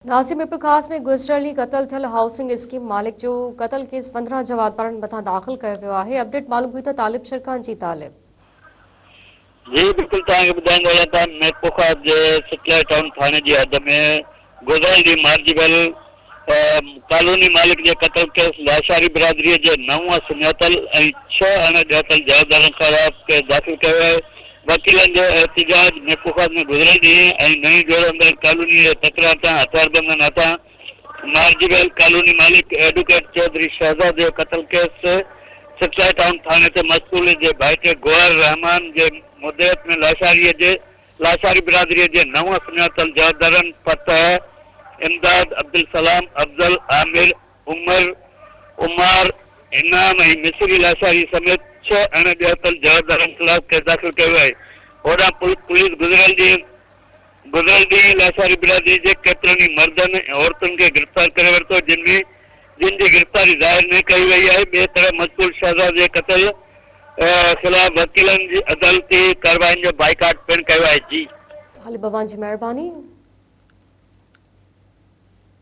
ناصر ميرپورخاص ۾ گذريل ڏينهن قتل ٿيل هائوسنگ اسڪيم مالڪ جو قتل ڪيس 15 جوابدارن مٿان داخل ڪيو ويو آهي، اپڊيٽ معلوم ٿي ته طالب شرڪان جي طالب. جي بلڪل توهان کي ٻڌائيندو هلان ته ميرپورخاص جي سٽلائيٽ ٽائون ٿاڻي جي حد ۾ گذريل ڏينهن مارجي ويل ڪالوني مالڪ جي قتل ڪيس لاشاري برادري جي نو سڃاتل ۽ ڇهه اڻ ڄاتل جوابدارن خلاف ڪيس داخل ڪيو آهي. وڪيلن جو احتجاج ميرپورخاص ۾ گذريل ڏينهن ۽ نئين جوڙندڙ ڪالوني جي تڪرار تان هٿياربندن هٿان مارجي ويل ڪالوني مالڪ ايڊوڪيٽ چوڌري شهزاد جو قتل ڪيس سٽلائيٽ ٽائون ٿاڻي تي مقتول جي ڀائٽي گوهر رحمان جي مدعيت ۾ لاشاري جي لاشاري برادري جي نو سڃاتل جوابدارن فتح، امداد، عبدالسلام، افضل، عامر، عمر، عمار، انعام ۽ مصري لاشاري سميت ڇهه اڻ ڄاتل جوابدارن خلاف ڪيس داخل ڪيو ويو آهي. هوڏانهن پوليس گذريل ڏينهن گذريل ڏينهن لاشاري برادري جي ڪيترن ئي مردن ۽ عورتن کي گرفتار ڪري ورتو جن ۾ جن جي گرفتاري ظاهر نه ڪئي وئي آهي. ٻئي طرف مقتول شهزاد جي قتل خلاف وڪيلن جي عدالتي ڪارروائين جو بائيڪاٽ پڻ ڪيو آهي. جي. طالب اوهان جي مهرباني.